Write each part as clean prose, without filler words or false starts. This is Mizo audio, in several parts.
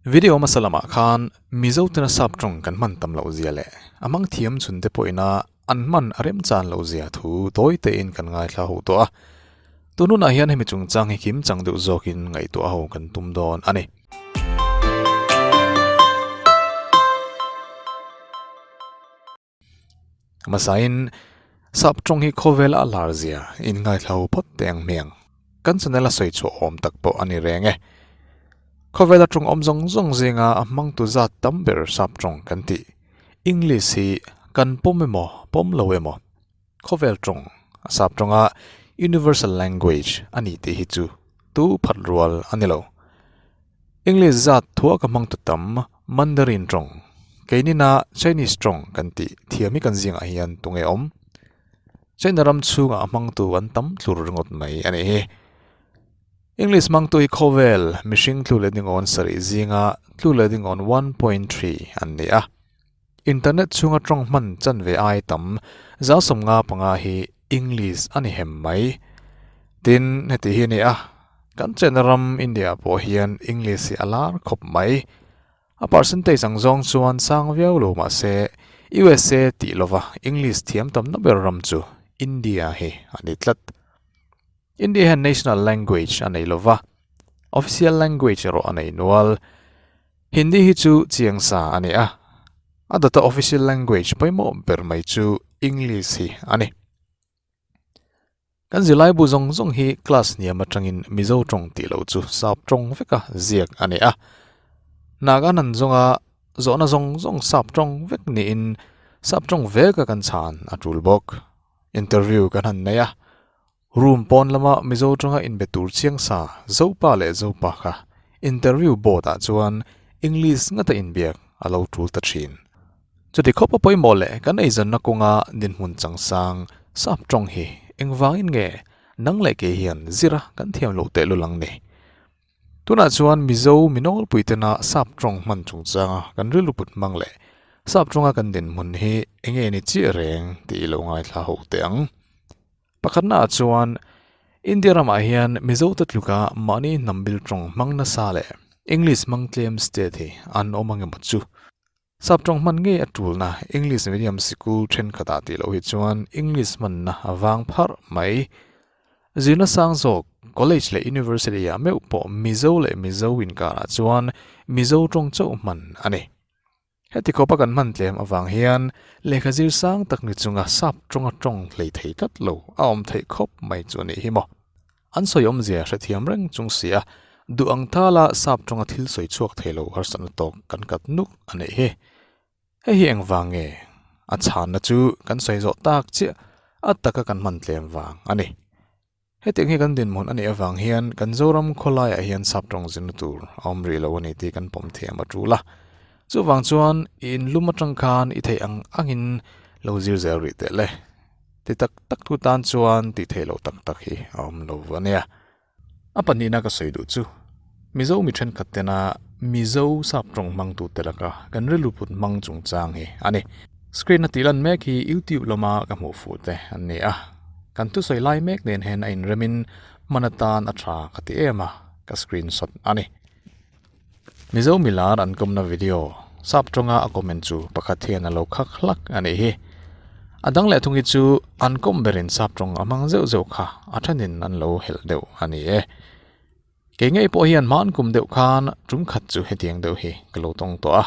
Video hmasa lamah khan Mizo tena sap tawng kan hman tam loh zia leh a hmang thiam chhun te pawhina an hman a remchan loh zia thu tawi tein kan ngaithla ho tawh a. Tun hunah hian hemi chungchang hi kim chang deuh zawkin ngaihtuah ho kan tum dawn a ni. Hmasain sap tawng hi khawvel a lar zia in ngaithla ho phawt teh ang hmiang. Kan channel a sawi chhuah awm tak pawh a ni reng e. Khawvela tawng awm zawng zawng zinga a hmangtu zat tam ber sap tawng kan tih English hi kan pawm emaw pawm lo emaw khawvel tawng a sap tawnga universal language a ni tih hi chu tu phat rual a ni lo. English zat thuah ka hmang ta tam, Mandarin tawng, keinina Chinese tawng kan tih thiam hi kan zingah hian tunge awm? China ram chhungah a hmangtu an tam tlur ringawt mai a nih hi. English hmangtu hi khawvel mihring tlu leh dingawn sarih zinga tlu leh dingawn 1.3 an ni a. Internet chhunga tawng hman chan ve ai tam 95 hi English a ni hem mai. Tin, heti hi a ni a, kan chenna ram India pawh hian English hi a lar khawp mai. A percentage ang zawng chuan sang viau lo mah se, USA tih lova English thiam tamna ber ram chu India hi a ni tlat. India hian national language a nei lova, official language erawh a nei nual. Hindi hi chu chiang sa a ni a, a dawta official language pawimawh ber mai chu English hi a ni. Kan zirlaibu zawng zawng hi class hniam atangin Mizo tawng tih loh chu sap tawng veka ziak a ni a. Naga nan zawnga zawhna zawng zawng sap tawng vek niin sap tawng veka kan chhan a tul bawk. Interview kan han nei a, Room pawn lama Mizo tawnga inbe tur chiang sa Zopa leh Zopa kha interview board ah chuan English ngata inbiak a lo tul ta thin. Chuti khawp a pawimawh leh kan eizawnna kawnga dinhmun changsang sap tawng hi engvangin nge nang leh kei hian zira kan thiam loh tehlul ang ni? Tunah chuan Mizo minawlpui tena sap tawng hman chungchanga kan rilru put hmang leh sap tawnga kan dinhmun hi enge ni chiah reng tih i lo ngaithla ho teh ang. Pakhatnaah chuan India ramah hian Mizote tluka mahni hnam bil tawng hmang nasa leh English hmang tlem state hi an awm ang emaw chu. Sap tawng hman ngei a tulna English medium sikul thenkhatah tih loh hi chuan English hmanna a vang pharh mai. Zirna sang zawk college leh university ah meuh pawh Mizo leh Mizo inkarah chuan Mizo tawng chauh hman a ni. Heti khawpa kan hman tlem avang hian lehkha zir sang tak ni chunga sap tawnga tawng hlei thei tlat lo a awm theih khawp mai chu a nih hi maw. An sawi awmzia hrethiam reng chung si a, duh ang tala sap tawnga thil sawi chhuak thei lo harsatna tawk kan kat nuk a nih hi. Hei hi engvang nge? A chhanna chu kan sawi zawh tak chiah a taka kan hman tlem vang a ni. Hetiang hi kan dinhmun a nih avang hian kan Zoram khawlaiah hian sap tawng zirna tur a awm rih lo a ni tih kan pawm thiam a tul a. Chuvang chuan i inlum atang khan i theih ang angin lo zir zel rih teh le. Ti tak tak tu tan chuan tih theih loh tak tak hi a awm lo a nia. A pahnihna ka sawi duh chu Mizo mi thenkhat tena Mizo sap tawng hmangtu te laka kan rilru put hmang chungchang hi a ni. Screen a tih lan mek hi YouTube lama ka hmuh fuh te an ni a. Kan thusawi lai mek nen hian a inremin hman atan a tha ka ti em a, ka screenshot a ni. Mizo milar an kawmna video sap tawnga a comment chu pakhat hian a lo khak hlak a nih hi. A dang leh thung hi chu an kawm berin sap tawng a hmang zeuh zeuh kha a thenin an lo helh deuh a ni e. Kei ngei pawh hian hman kum deuh khan tum khat chu hetiang deuh hi ka lo tawng tawh a.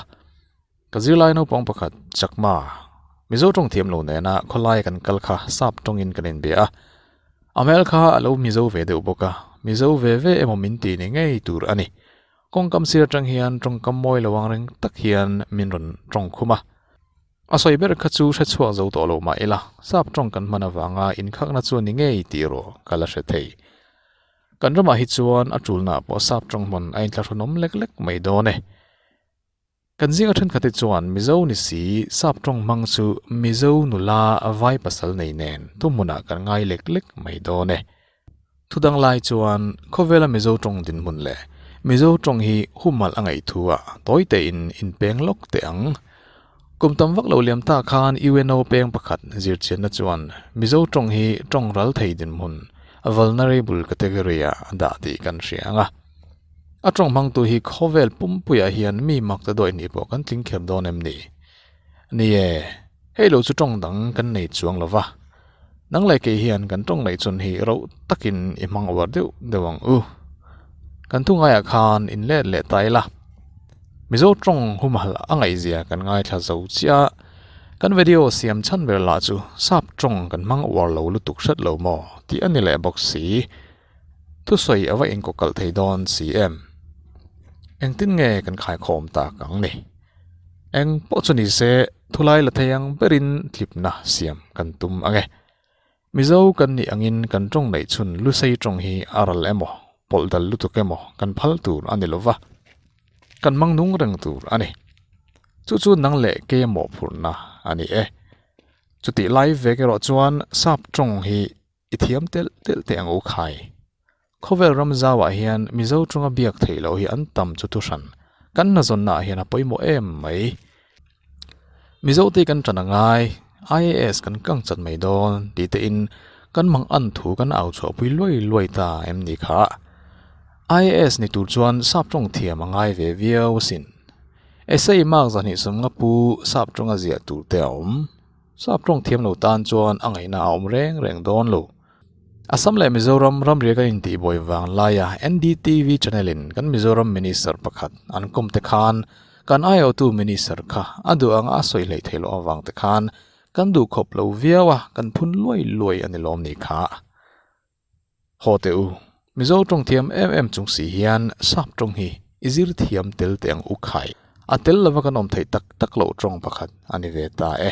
Ka zirlai naupang pakhat Chakma, Mizo tawng thiam lo nena khawlai kan kal kha sap tawngin kan inbia a. A hmel kha a lo Mizo ve deuh bawk a, Mizo ve ve emaw min ti ni ngei tur a ni. Kawngkam sir atang hian tawngkam mawi lo ang reng tak hian min rawn tawng khum a. A sawi ber kha chu hre chhuak zo tawh lo mah ila, sap tawng kan hman avanga inkhakna chu a ni ngei tih erawh ka la hre thei. Kan ramah hi chuan a tulnaah pawh sap tawng hman a inthlahrunawm lek lek mai dawn e. Kan zinga thenkhat hi chuan Mizo ni si sap tawng hmang chu Mizo nula vai pasal nei nen thuhmunah kan ngai lek lek mai dawn e. Thudang lai chuan khawvela Mizo tawng dinhmun leh Mizo tawng hi humhalh a ngaih thu ah tawi tein inpeng lawk teh ang. Kum tam vak lo liam ta khan UNO peng pakhat zirchianna chuan Mizo tawng hi tawng ral thei dinhmun, vulnerable category, ah a dah tih kan hria ang a. A tawng hmangtu hi khawvel pumpuiah hian mi mak ta dawih nih pawh kan tling kher dawn em ni? Ni e, hei lo chu tawng dang kan nei chuang lo va. Nang leh kei hian kan tawng neih chun hi roh takin i hmang uar deuh deuh ang u. Kan thu ngaiah khan in let leh ta ila. Mizo tawng humhalh a ngaihzia kan ngaithla zo chiah a, kan video siam chhan ber lah chu sap tawng kan hmang uar lo lutuk hret lo maw tih a ni leh bawk si. Thusawi a va inkawkalh thei dawn si em? Engtin nge kan khaikhawm tak ang ni? Eng pawh chu ni se, thulai la thei ang berin tlipna siam kan tum ang e. Mizo kan nih angin kan tawng neih chhun Lusei tawng hi a ral emaw, pawlh dal lutuk emaw kan phal tur a ni lo va, kan hmang nung reng tur a ni. Chu chu nang leh kei a mawhphurhna a ni e. Chutih lai vek erawh chuan sap tawng hi I thiam telh telh teh ang u khai. Khawvel ram zauah hian Mizo chunga biak theih loh hi an tam chu thuhran. Kan hnazawnna ah hian a pawimawh em mai. Mizo te kan tan a ngai, IAS kan kang chat mai dawn tih te in kan mang an thu kan au chhuah pui luai luai ta em ni kha. IAS ni tur chuan sap tawng thiam a ngai ve viau asin. Essay mark zahnih sawmnga pu sap tawnga ziah tur te a awm. Sap tawng thiam lo tan chuan a ngaihna a awm reng reng dawn lo. Assam leh Mizoram ramria kan intihbuai vang laia NDTV channel in kan Mizoram Minister pakhat an kawm te khan kan aiawhtu Minister kha a duh anga a sawi hleih theih loh avang te khan kan duh khawp lo viau a, kan phun luai luai a ni lawm ni kha. Haw teh u, Mizo tawng thiam em em chung si hian sap tawng hi i zir thiam tel teh ang u khai. A tel lova kan awm theih tak tak loh tawng pakhat a ni ve ta e.